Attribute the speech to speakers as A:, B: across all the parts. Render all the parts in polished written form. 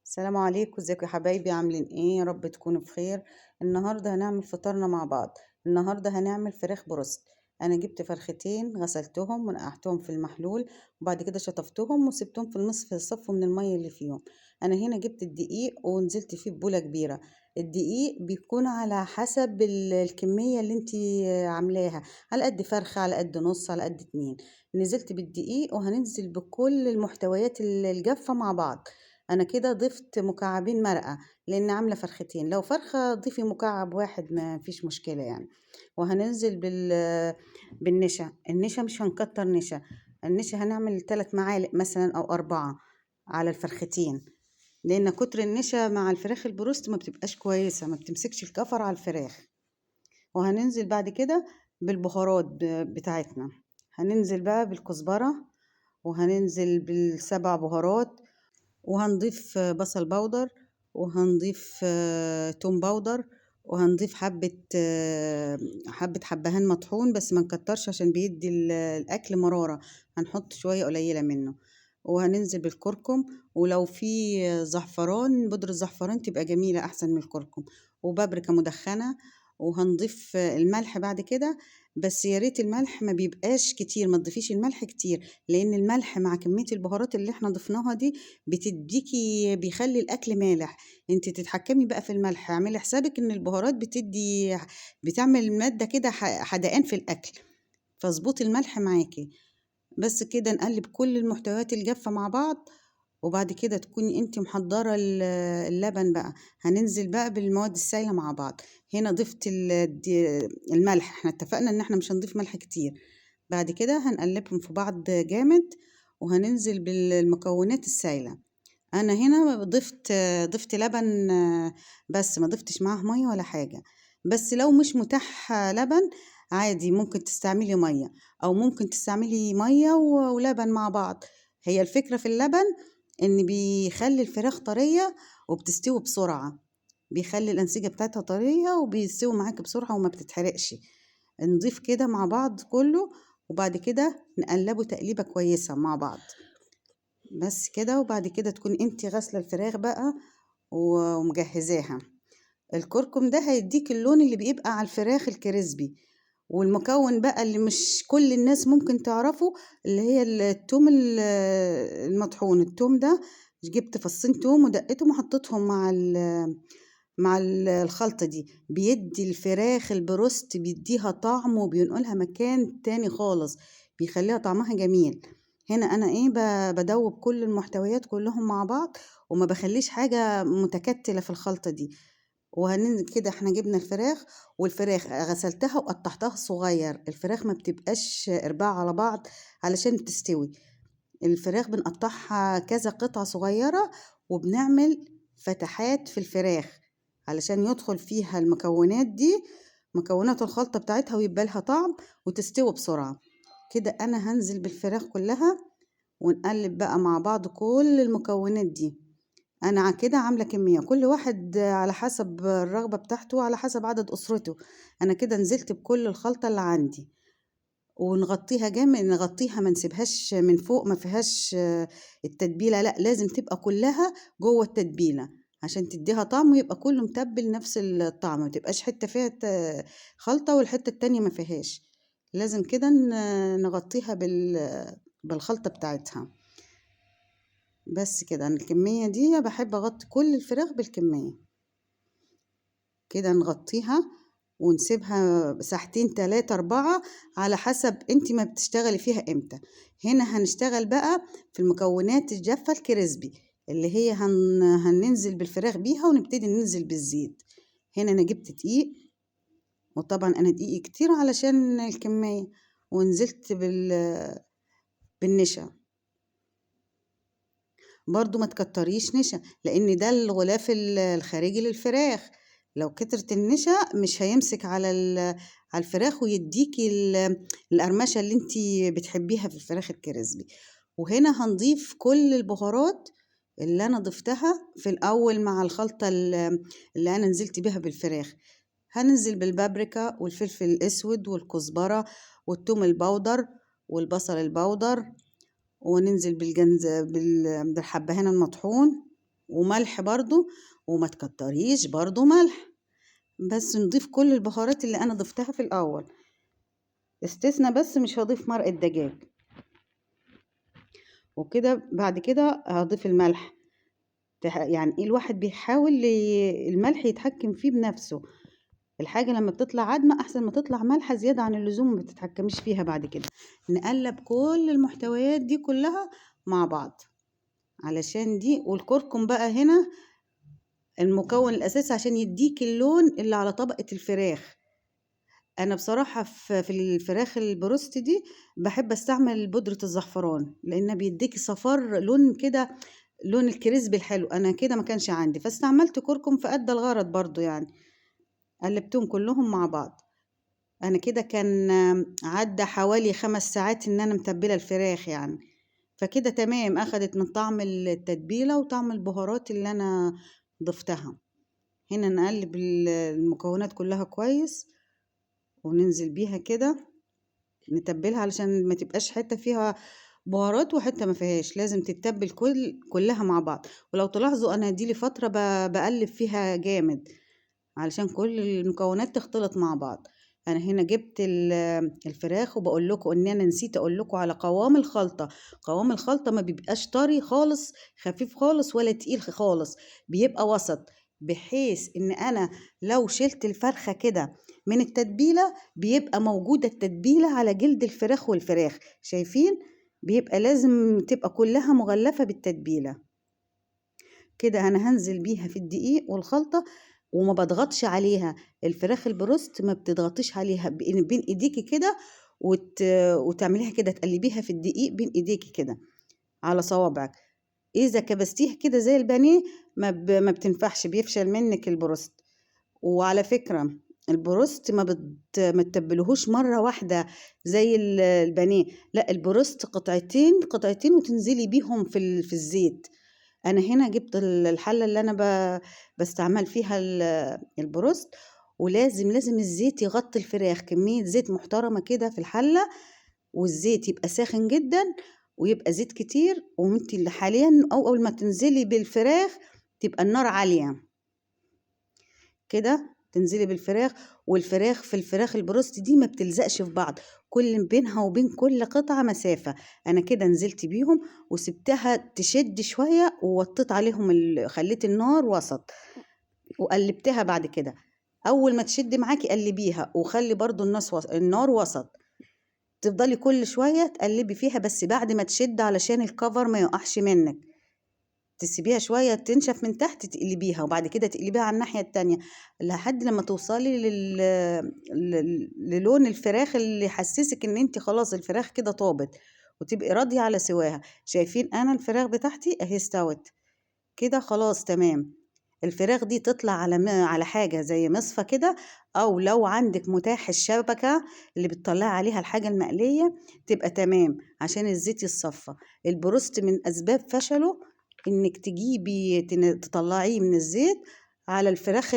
A: السلام عليكم، ازيكم يا حبايبي؟ عاملين ايه؟ يا رب تكونوا بخير. النهارده هنعمل فطارنا مع بعض. النهارده هنعمل فراخ بروست. انا جبت فرختين غسلتهم ونقعتهم في المحلول، وبعد كده شطفتهم وسبتهم في النصف يصفوا من الميه اللي فيهم. انا هنا جبت الدقيق ونزلت فيه ببوله كبيره. الدقيق بيكون على حسب الكميه اللي انتي عاملاها، على قد فرخه، على قد نص، على قد 2. نزلت بالدقيق وهننزل بكل المحتويات الجافه مع بعض. انا كده ضفت مكعبين مرقه لان عامله فرختين، لو فرخه ضيفي مكعب واحد ما فيش مشكله يعني. وهننزل بالنشا. النشا مش هنكتر نشا، النشا هنعمل 3 معالق مثلا او 4 على الفرختين، لان كتر النشا مع الفراخ البروست ما بتبقاش كويسه، ما بتمسكش الكفر على الفراخ. وهننزل بعد كده بالبهارات بتاعتنا. هننزل بقى بالكزبره، وهننزل بال7 بهارات، وهنضيف بصل بودر، وهنضيف توم بودر، وهنضيف حبة حبهان مطحون، بس ما نكترش عشان بيدي الأكل مرارة، هنحط شوية قليلة منه. وهننزل بالكركم، ولو في زعفران بودرة زعفران تبقى جميلة أحسن من الكركم، وبابريكا مدخنة. وهنضيف الملح بعد كده، بس يا ريت الملح ما بيبقاش كتير، ما تضيفيش الملح كتير، لأن الملح مع كمية البهارات اللي احنا ضفناها دي بيخلي الأكل مالح. انت تتحكمي بقى في الملح، اعملي حسابك ان البهارات بتعمل مادة كده حدقان في الأكل، فاظبطي الملح معاكي. بس كده نقلب كل المحتويات الجافة مع بعض، وبعد كده تكوني انت محضرة اللبن بقى. هننزل بقى بالمواد السايلة مع بعض. هنا ضفت الملح، احنا اتفقنا ان احنا مش هنضيف ملح كتير. بعد كده هنقلبهم في بعض جامد، وهننزل بالمكونات السايلة. انا هنا ضفت لبن بس ما ضفتش معاه مية ولا حاجة، بس لو مش متاح لبن عادي ممكن تستعملي مية، او ممكن تستعملي مية ولبن مع بعض. هي الفكرة في اللبن ان بيخلي الفراخ طرية وبتستوي بسرعة، بيخلي الانسجة بتاعتها طرية وبيستوي معاك بسرعة وما بتتحرقش. نضيف كده مع بعض كله، وبعد كده نقلبه تقليبة كويسة مع بعض بس كده. وبعد كده تكون انتي غاسلة الفراخ بقى ومجهزاها. الكركم ده هيديك اللون اللي بيبقى على الفراخ الكريسبي. والمكون بقى اللي مش كل الناس ممكن تعرفه اللي هي التوم المطحون. التوم ده جبت فصين توم ودقتهم وحطيتهم مع الخلطة دي، بيدي الفراخ البروست بيديها طعم وبينقلها مكان تاني خالص، بيخليها طعمها جميل. هنا انا بدوب كل المحتويات كلهم مع بعض، وما بخليش حاجة متكتلة في الخلطة دي. وهننزل كده، احنا جبنا الفراخ، والفراخ غسلتها وقطعتها صغير. الفراخ ما بتبقاش ارباع على بعض علشان تستوي، الفراخ بنقطعها كذا قطعة صغيرة، وبنعمل فتحات في الفراخ علشان يدخل فيها المكونات دي، مكونات الخلطة بتاعتها، ويبقى لها طعم وتستوي بسرعة. كده انا هنزل بالفراخ كلها، ونقلب بقى مع بعض كل المكونات دي. انا كده عامله كميه، كل واحد على حسب الرغبه بتاعته وعلى حسب عدد اسرته. انا كده نزلت بكل الخلطه اللي عندي، ونغطيها جامد، نغطيها ما نسيبهاش من فوق ما فيهاش التتبيله، لا لازم تبقى كلها جوه التتبيله عشان تديها طعم، ويبقى كله متبل نفس الطعم، ما تبقاش حته فيها خلطه والحته التانية ما فيهاش. لازم كده نغطيها بالخلطه بتاعتها. بس كده. انا الكمية دي بحب اغطي كل الفراخ بالكمية كده، نغطيها ونسيبها ساعتين 3 4 على حسب انت ما بتشتغلي فيها امتى. هنا هنشتغل بقى في المكونات الجافة الكريسبي اللي هي هننزل بالفراخ بيها، ونبتدي ننزل بالزيت. هنا انا جبت دقيق، وطبعا انا دقيقي كتير علشان الكمية، ونزلت بالنشا. برضو ما تكتريش نشا لان ده الغلاف الخارجي للفراخ، لو كترت النشا مش هيمسك على الفراخ ويديكي القرمشة اللي انتي بتحبيها في الفراخ الكريسبي. وهنا هنضيف كل البهارات اللي انا ضفتها في الاول مع الخلطة اللي انا نزلت بيها بالفراخ. هننزل بالبابريكا والفلفل الاسود والكزبرة والثوم البودر والبصل البودر، وننزل بالحبهان المطحون. وملح برضو، وما تكتريش برضو ملح، بس نضيف كل البهارات اللي انا ضفتها في الاول، استثنى بس مش هضيف مرقة دجاج. وكده بعد كده هضيف الملح. يعني ايه، الواحد بيحاول الملح يتحكم فيه بنفسه. الحاجة لما بتطلع عدمة احسن ما تطلع مالحة زيادة عن اللزوم وما بتتحكميش فيها بعد كده. نقلب كل المحتويات دي كلها مع بعض علشان دي. والكركم بقى هنا المكون الاساسي عشان يديك اللون اللي على طبقة الفراخ. انا بصراحة في الفراخ البروست دي بحب استعمل بودرة الزعفران، لان بيديكي صفار لون كده، لون ال crispy الحلو. انا كده ما كانش عندي فاستعملت كركم فأدى الغرض برضو يعني. قلبتهم كلهم مع بعض. انا كده كان عدى حوالي 5 ساعات ان انا متبله الفراخ يعني، فكده تمام، اخدت من طعم التتبيله وطعم البهارات اللي انا ضفتها. هنا نقلب المكونات كلها كويس وننزل بيها كده نتبلها علشان ما تبقاش حته فيها بهارات وحته ما فيهاش، لازم تتبل كلها مع بعض. ولو تلاحظوا انا دي لي فتره بقلب فيها جامد علشان كل المكونات تختلط مع بعض. انا هنا جبت الفراخ، وبقول لكم ان انا نسيت اقول لكم على قوام الخلطه. قوام الخلطه ما بيبقاش طري خالص، خفيف خالص، ولا تقيل خالص، بيبقى وسط، بحيث ان انا لو شلت الفرخه كده من التتبيله بيبقى موجوده التتبيله على جلد الفراخ والفراخ، شايفين؟ بيبقى لازم تبقى كلها مغلفه بالتتبيله كده. انا هنزل بيها في الدقيق والخلطه وما بضغطش عليها. الفراخ البروست ما بتضغطيش عليها، بين ايديكي كده وتعمليها كده، تقلبيها في الدقيق بين ايديكي كده على صوابعك. اذا كبستيها كده زي البانيه ما بتنفعش، بيفشل منك البروست. وعلى فكره البروست ما تتبلهوش مره واحده زي البانيه، لا، البروست قطعتين قطعتين وتنزلي بيهم في الزيت. انا هنا جبت الحله اللي انا بستعمل فيها البروست، ولازم الزيت يغطي الفراخ، كميه زيت محترمه كده في الحله، والزيت يبقى ساخن جدا ويبقى زيت كتير. وانت اللي حاليا او اول ما تنزلي بالفراخ تبقى النار عاليه كده، تنزلي بالفراخ، والفراخ في الفراخ البروست دي ما بتلزقش في بعض، كل بينها وبين كل قطعة مسافة. انا كده نزلت بيهم وسبتها تشد شوية، ووطيت عليهم خليت النار وسط، وقلبتها بعد كده. اول ما تشد معاكي قلبيها، وخلي برضو النار وسط، تفضلي كل شوية تقلبي فيها، بس بعد ما تشد علشان الكفر ما يقعش منك. تسيبيها شوية تنشف من تحت، تقلبيها، وبعد كده تقلبيها على الناحية التانية لحد لما توصلي للون الفراخ اللي يحسسك ان انت خلاص الفراخ كده طابت، وتبقي راضية على سواها. شايفين انا الفراخ بتاعتي اهي استوت كده خلاص تمام. الفراخ دي تطلع على حاجة زي مصفى كده، او لو عندك متاح الشبكة اللي بتطلعي عليها الحاجة المقلية تبقى تمام عشان الزيت يتصفى. البروست من اسباب فشله انك تطلعيه من الزيت على الفراخ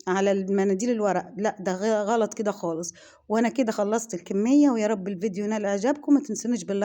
A: على المناديل الورق، لا ده غلط كده خالص. وانا كده خلصت الكمية، ويا رب الفيديو ينال اعجابكم. ما تنسونيش بال like.